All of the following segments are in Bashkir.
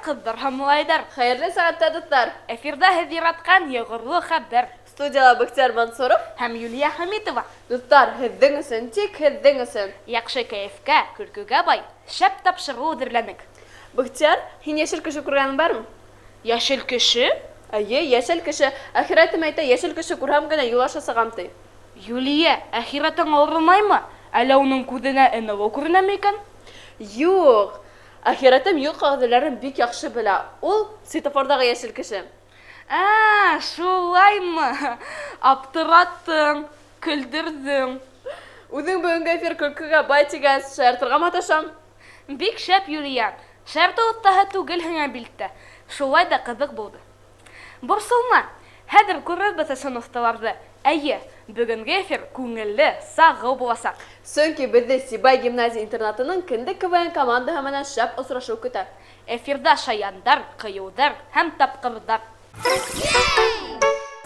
ҡыҙҙар һәм малайҙар! Хәйерле сәғәттә, дуҫтар! Эфирҙа һеҙ яратҡан Йоғорло хәбәр. Студияла Бөхтиәр Мансуров һәм Юлия Хәмитова. Дуҫтар, һеҙҙең өсөн, тик һеҙҙең өсөн. Яҡшы кәйефкә, көлкөгә бай, шәп тапшырыу әҙерләнек. Бөхтиәр, һин йәшел кеше күргәнең бармы? Йәшел кеше? Эйе, йәшел кеше. Әхирәтем әйтә, йәшел кеше күрһәм генә юл аша сығам, ти. Юлия, әхирәтең ауырымаймы? Әллә уның күҙенә НЛО күренәме икән? Юҡ. Әхирәтем юл ҡағиҙәләрен бик яҡшы белә. Ул, светофорҙағы йәшел кеше. Ә, шулаймы? Аптыраттың, көлдөрҙөң. Үҙең бөгөнгө эфир көлкөгә бай тигәс, шаяртырға маташам. Бик шәп, Юлия. Шаяртыу оҫтаһы түгелһең, әлбиттә. Шулай ҙа ҡыҙыҡ булды. Борсолма, хәҙер күрербеҙ ысын оҫталарҙы. Эйе, бөгөнгө эфир күңелле, сағыу буласаҡ. Сөнки беҙҙе Сибай гимназия-интернатының Кендек КВН командаһы менән шәп осрашыу көтә. Эфирҙа шаяндар, ҡыйыуҙар һәм тапҡырҙар.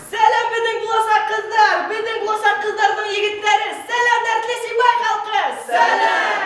Сәләм, беҙҙең буласаҡ ҡыҙҙар, беҙҙең буласаҡ ҡыҙҙарҙың егеттәре! Сәләм, дәртле Сибай халҡы! Сәләм!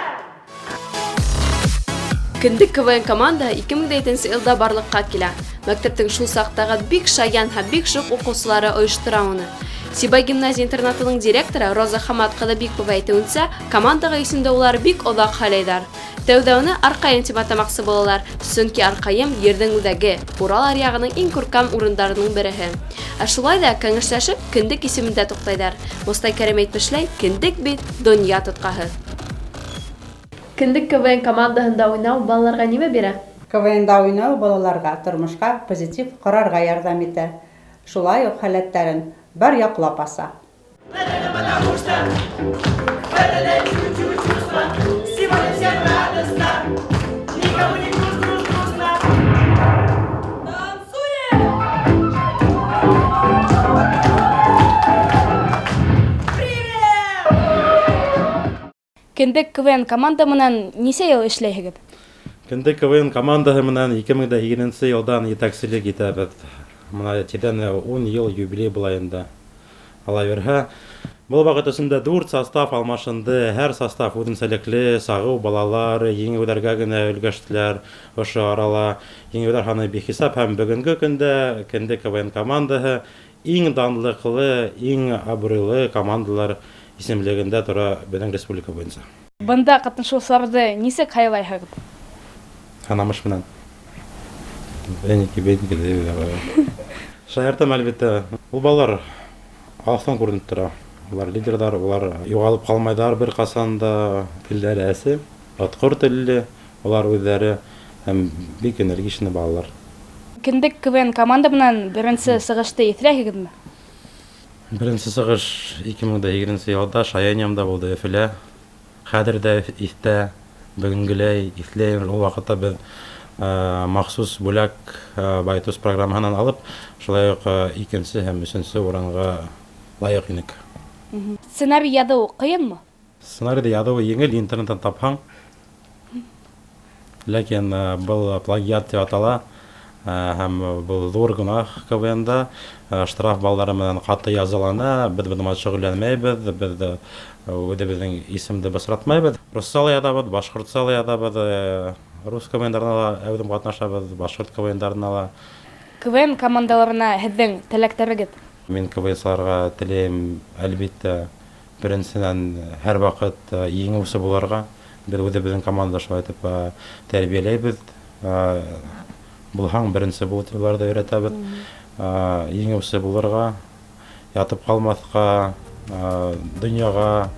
Кендек КВН командаһы 2007 йылда барлыҡҡа килә. Мәктәптең шул саҡтағы бик шаян һәм бик шуҡ уҡыусылары ойоштора уны. Сибай гимназия-интернатының директоры Роза Хамат ҡыҙы Бикпова әйтеүенсә, командаға исемде улар бик оҙаҡ һайлайҙар. Тәүҙә уны Арҡайым тип атамаҡсы булалар, сөнки Арҡайым ерҙең үҙәге, Урал аръяғының иң күркәм урындарының береһе. Ә шулай ҙа, кәңәшләшеп, Кендек исемендә туҡтайҙар. Мостай Кәрим әйтмешләй, кендек бит донъя тотҡаһы. Кендек КВН командаһында уйнау балаларға нимә бирә? КВНда уйнау балаларға тормошҡа позитив ҡарарға ярҙам итә. Шулай уҡ һәләттәрен бар яҡлап аса. Кендек КВН команда менән нисә йыл эшләйһегеҙ? Кендек КВН командаһы менән 2008 йылдан етәкселек итәбеҙ. Мына тиҙҙән 10 йыл юбилей була инде. Алла бирһә. Был ваҡыт эсендә 4 состав алмашынды. Һәр состав үҙенсәлекле, сағыу балалар, еңеүҙәргә генә өлгәштеләр. Ошо арала еңеүҙәр һаны бихисап һәм бөгөнгө көндә Кендек КВН командаһы иң данлыҡлы, иң абруйлы командалар исемлегендә тора беҙҙең республика буйынса. Бында ҡатнашыусыларҙы нисек һайлайһығыҙ? Һанамыш менән. Беники, беники, тип. Шаяртам, әлбиттә. Ул балалар алыҫтан күренеп тора. Улар лидерҙар, улар юғалып ҡалмайҙар бер ҡасан да. Телдәре әсе, отҡор телле, улар үҙҙәре һәм бик энергичный балалар. Кендек КВН команда менән беренсе сығышты иҫләйһегеҙме? Беренсе сығыш 2008 йылда Шаяньямда булды, Өфөлә. Хәҙер ҙә иҫтә, бөгөнгөләй иҫләйем. Ул ваҡытта беҙ махсус бүләк Байтус программаһынан алып, шулай уҡ икенсе һәм өсөнсө урынға лайыҡ инек. Сценарий яҙыу ҡыйынмы? Сценарийҙы яҙыуы еңел, интернеттан тапһаң. Ләкин был плагиат тип атала. Һәм был ҙур гонаһ КВНда. Штраф балдары менән ҡаты язалана. Беҙ бының менән шөғөлләнмәйбеҙ, беҙ үҙебеҙҙең исемде бысратмайбыҙ. Русса ла яҙабыҙ, башҡортса ла яҙабыҙ, рус КВНдарына ла әүҙем ҡатнашабыҙ, башҡорт КВНдарына ла. КВН командаларына һеҙҙең теләктәрегеҙ? Мин КВНсыларға теләйем, әлбиттә, беренсенән һәр ваҡыт еңеүсе булырға. Беҙ үҙебеҙҙең команда шулай итеп тәрбиәләйбеҙ. Булһаң беренсе бул тип уларҙы өйрәтәбеҙ. Еңеүсе булырға, ятып ҡалмаҫҡа, донъяға,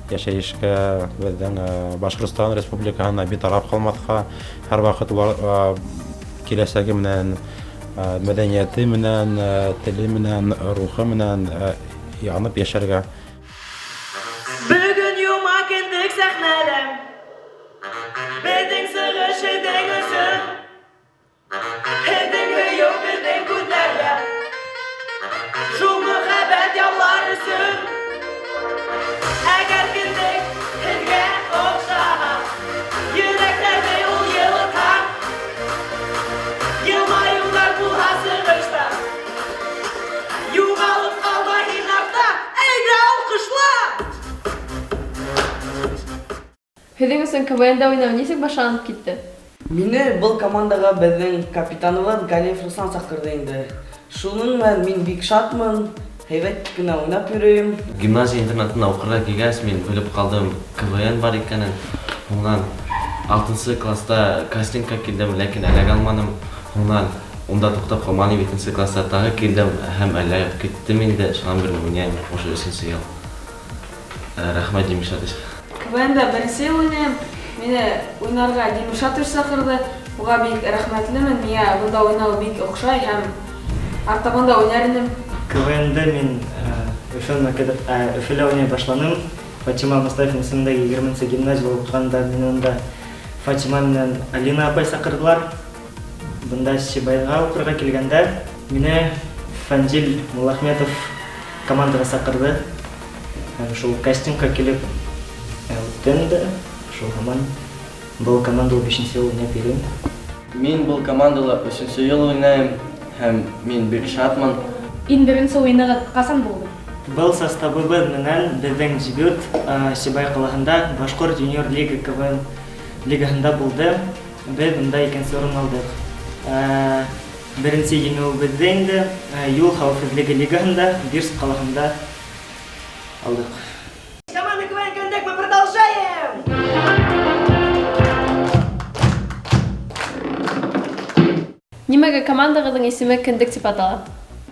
йәшәйешкә, беҙҙең Башҡортостан Республикаһына битараф ҡалмаҫҡа, һәр ваҡыт улар киләсәге менән, мәҙәниәте менән, теле менән, рухы менән янып йәшәргә. Бөгөн йома кендек сәхнәлә, беҙҙең сығыш һеҙҙең өсөн. Һеҙҙең һөйөү беҙҙең күҙҙәрҙә, шул мөхәббәт яулар өсөн. Әгәр кендек һеҙгә оҡшаһа, йөрәктәрҙе ул йылытһа, йылмайыуҙар булһа сығышта, юғалып ҡалма һин артта, әйҙә алҡышла! Һеҙҙең өсөн КВНда уйнау нисек башланып китте? Мине был командаға беҙҙең капитаныбыҙ Галиев Руслан саҡырҙы инде. Шуның менән мин бик шатмын, һәйбәт кенә уйнап йөрөйөм. Гимназия интернатына уҡырға килгәс, мин белеп ҡалдым КВН бар икәнен. Һуңынан 6 класста кастингка килдем, ләкин эләгә алманым. Һуңынан унда туҡтап ҡалманым, 7 класста тағы килдем һәм эләгеп киттем инде. Шунан бирле уйнайым уже 3 йыл. Рәхмәт, Димиш Шатыш. КВНда беренсе йыл уйнайым. Мине уйнарға Димиш Шатыш саҡырҙы. Уға бик рәхмәтлемен. Миңә бында уйнау бик оҡшай һәм артабан да уйнар инем. КВНда мин Өфөлә уйнай башланым. Фатима Мостафина исемендәге 20 гимназияла уҡығанда мине унда Фатима менән Алина апай саҡырҙылар. Бында Сибайға уҡырға килгәндә мине Фәнзил Муллахметов командаға саҡырҙы. Һәм шул кастингка килеп үттем дә, шул һаман был командала 5 йыл уйнап йөрөйөм. Мин был командала 3 йыл уйнайым һәм мин бик шатмын. Иң беренсе уйынығыҙ ҡасан булды? Был составыбыҙ менән беҙҙең дебют Сибай ҡалаһында Башҡорт юниор лига КВН лигаһында булды. Беҙ унда 2 урын алдыҡ. Беренсе еңеүебеҙҙе инде юл хәүефһеҙлеге лигаһында Бирск ҡалаһында алдыҡ. Команда КВН Кендек, мы продолжаем! Нимәгә командағыҙҙың исеме Кендек тип атала?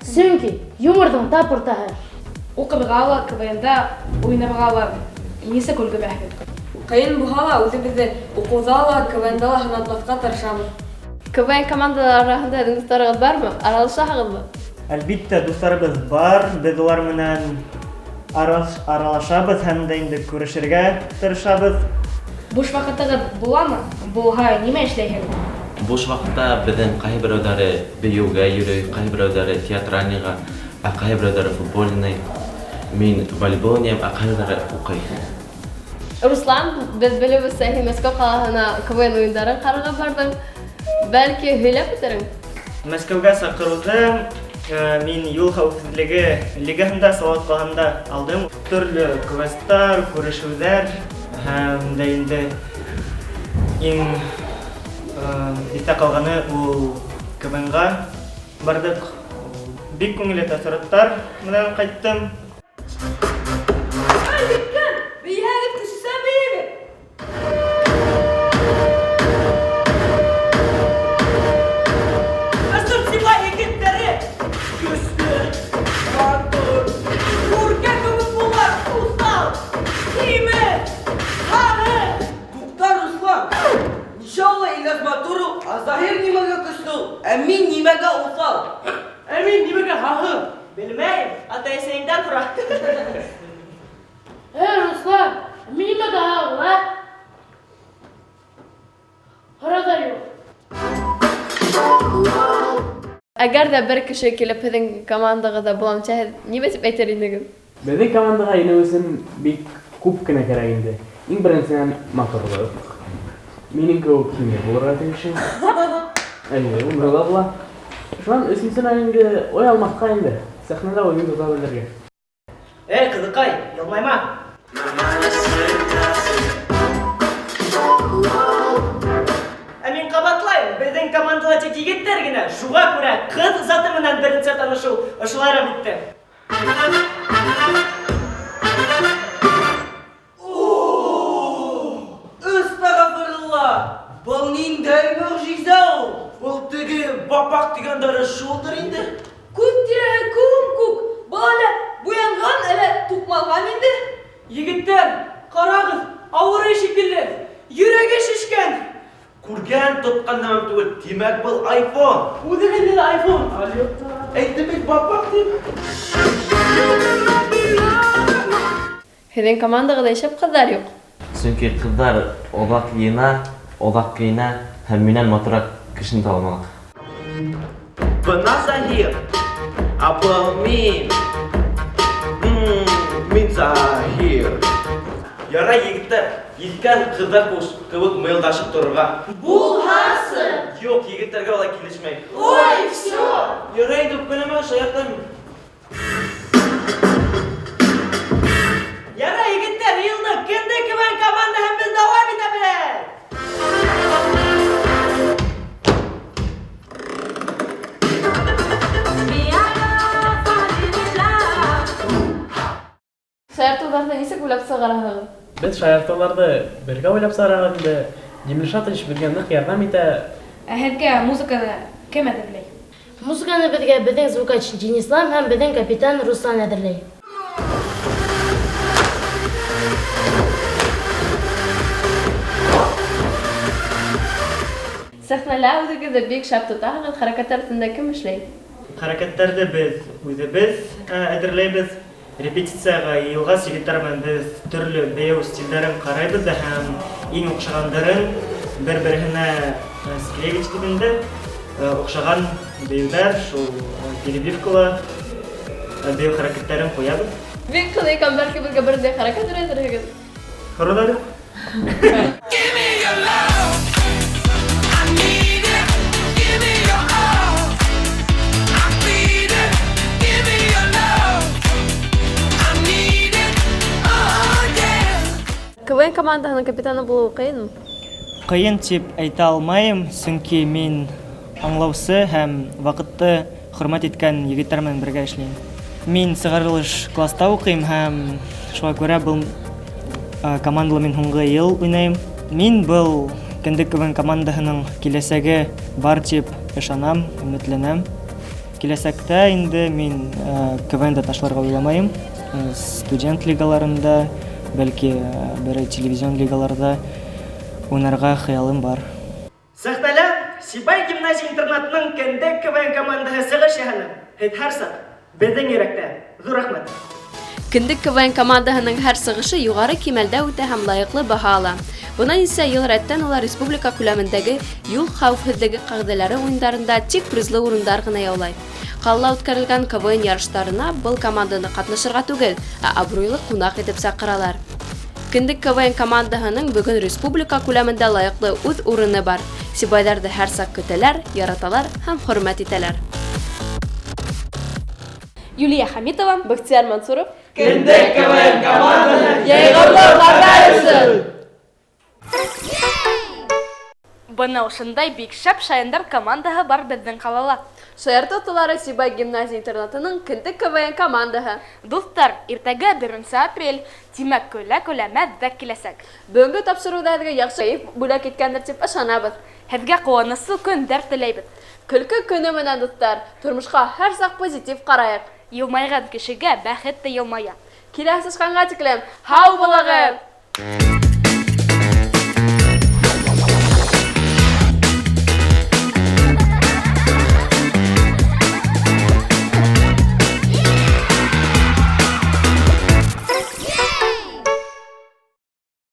Сөнки юморҙың тап уртаһы. Уҡырға ла, КВНда уйнарға ла нисек өлгөрәһегеҙ? Ҡыйын булһа ла, үҙебеҙҙе уҡыуҙа ла, КВНда ла һынатмаҫҡа тырышабыҙ. КВН командалары араһында һеҙҙең дуҫтарығыҙ бармы? Аралашаһығыҙмы? Әлбиттә, дуҫтарыбыҙ бар. Беҙ улар менән аралашабыҙ һәм дә инде күрешергә тырышабыҙ. Буш ваҡытығыҙ буламы? Булһа, нимә эшләйһегеҙ? Буш ваҡытта беҙҙең ҡайһы берәүҙәре бейеүгә йөрөй, ҡайһы берәүҙәре театральныйға, ә ҡайһы берәүҙәре футбольный. Мин волейбол уйнайым, ә ҡайһы берәүҙәре уҡый. Руслан, беҙ белебеҙсә, һин Мәскәү ҡалаһына КВН уйындарын ҡарарға барҙың. Бәлки һөйләп үтерең? Мәскәүгә саҡырыуҙы мин юл хәүефһеҙлеге лигаһында, Салауат ҡалаһында алдым. Төрлө квесттар, күрешеүҙәр һәм дә инде иң иҫтә ҡалғаны ул КВНға барҙыҡ. Бик күңелле тәьҫораттар менән ҡайттым. Ай, бөткән! Бейһәгеҙ, кешесә бейегеҙ! Өсөн Сибай егеттәре! Көслө, матур, күркә кеүек булар, уҫал, һимеҙ, һары! Туҡта, Руслан! Нисә улай Ильяс матур ул, ә Заһир нимәгә көслө ул, ә мин нимәгә уҫал? Ә мин нимәгә һаһы? Белмәйем, ата-әсәйеңдән һора. Эй, Руслан, мин нимәгә һаһы, а? Һора ҙа юҡ. Әгәр ҙә бер кеше килеп һеҙҙең командағыҙҙа булам тиһә, һеҙ нимә тип әйтер инегеҙ? Беҙҙең командаға инеү өсөн бик күп кенә кәрәк инде. Иң беренсенән матурлыҡ. Минең кеүек һине булырға тейешең. Әйе, унда ла була. Шунан өсөнсөнән инде ой алмаҫҡа инде. Сәхнәлә үҙеңде тота белергә. Эй, ҡыҙыҡай, йылмайма. Ә мин ҡабатлайым, беҙҙең командала тик егеттәр генә, шуға күрә ҡыҙ заты менән беренсе танышыу ошолайыраҡ үтте. Өстәғәфирулла! Был ниндәй мөғжизә ул? Был теге бапаҡ тигәндәре шулдыр инде. Күҙ тирәһе күм-күк, был әллә буянған, әллә туҡмалған инде. Егеттәр, ҡарағыҙ, ауырый шикелле, йөрәге шешкән. Күргән тотҡан нәмәм түгел, тимәк был айфон. Үҙегеҙ дә айфон. Әйтте бит бапаҡ тип. Һеҙҙең командағыҙҙа нишләп ҡыҙҙар юҡ? Сөнки ҡыҙҙар оҙаҡ йыйына, оҙаҡ кейенә һәм минән матурыраҡ кешене таба алманыҡ. Бына Заһир, ә был мин. Мин Заһир. Ярай, егеттәр, еткән ҡыҙҙар кеүек мыйылдашып торорға. Булһасы! Юҡ, егеттәргә улай килешмәй. Ой, всё! Ярай инде, үпкәләмә, шаяртам. Ярай, егеттәр, йыйылдыҡ. Кендек КВН команда һәм беҙ дауам итәбеҙ. шаяртыуҙарҙы нисек уйлап сығараһығыҙ? Беҙ шаяртыуҙарҙы бергә уйлап сығарабыҙ инде. Димлишатович беҙгә ныҡ ярҙам итә. Ә һеҙгә музыканы кем әҙерләй? Музыканы беҙгә беҙҙең звукач Денислам һәм беҙҙең капитан Руслан әҙерләй. Сәхнәлә үҙегеҙҙе бик шәп тотаһығыҙ, хәрәкәттәр өҫтөндә кем эшләй? Хәрәкәттәрҙе беҙ үҙебеҙ әҙерләйбеҙ. Репетицияға йыйылғас, егеттәр менән беҙ төрлө бейеү стилдәрен ҡарайбыҙ ҙа һәм иң оҡшағандарын бер-береһенә склеивать итеп инде оҡшаған бейеүҙәр, шул перебивкала бейеү хәрәкәттәрен ҡуябыҙ. Бик ҡыҙыҡ икән, бәлки беҙгә берәй хәрәкәт өйрәтерһегеҙ? Һорауҙар юҡ. КВН командаһының капитаны булыуы ҡыйынмы? Ҡыйын тип әйтә алмайым, сөнки мин аңлаусы һәм ваҡытты хөрмәт иткән егеттәр менән бергә эшләйем. Мин сығарылыш класста уҡыйым һәм шуға күрә был командала мин һуңғы йыл уйнайым. Мин был Кендек КВН командаһының киләсәге бар тип ышанам, өмөтләнәм. Киләсәктә инде мин КВН-да ташларға уйламайым. Студент лигаларында, бәлки берәй телевизион лигаларҙа уйнарға хыялым бар. Сәхнәлә Сибай гимназия интернатының Кендек КВН командаһы сығыш яһаны. Һеҙ һәр саҡ беҙҙең йөрәктә. Ҙур рәхмәт. Кендек КВН командаһының һәр сығышы юғары кимәлдә үтә һәм лайыҡлы баһа ала. Бына нисә йыл рәттән улар республика күләмендәге юл хәүефһеҙлеге ҡағиҙәләре уйындарында тик призлы урындар ғына яулай. Ҡалала үткәрелгән КВН ярыштарына был команданы ҡатнашырға түгел, ә абруйлы ҡунаҡ итеп саҡыралар. Кендек КВН командаһының бөгөн республика күләмендә лайыҡлы үҙ урыны бар. Сибайҙарҙы һәр саҡ көтәләр, яраталар һәм хөрмәт итәләр. Юлия Хамитова, Бахтияр Мансуров. Кендек КВН командаһы йәйғорло ғәмәл өсөн! Бына ошондай бик шәп шаяндар командаһы бар беҙҙең ҡалала. Шаяртыу оҫталары Сибай гимназия интернатының Кендек КВН командаһы. Дуҫтар, иртәгә 1 апрель, тимәк, көлә-көлә мәҙәк киләсәк. Бөгөнгө тапшырыуҙа һеҙгә яҡшы кәйеф бүләк иткәндер тип ышанабыҙ. Һеҙгә ҡыуаныслы көндәр теләйбеҙ. Көлкө көнө менән, дуҫтар, тормошҡа һәр саҡ позитив ҡарайыҡ. Йылмайған кешегә бәхет тә йылмая. Киләһе сышҡанға тиклем һау булығыҙ!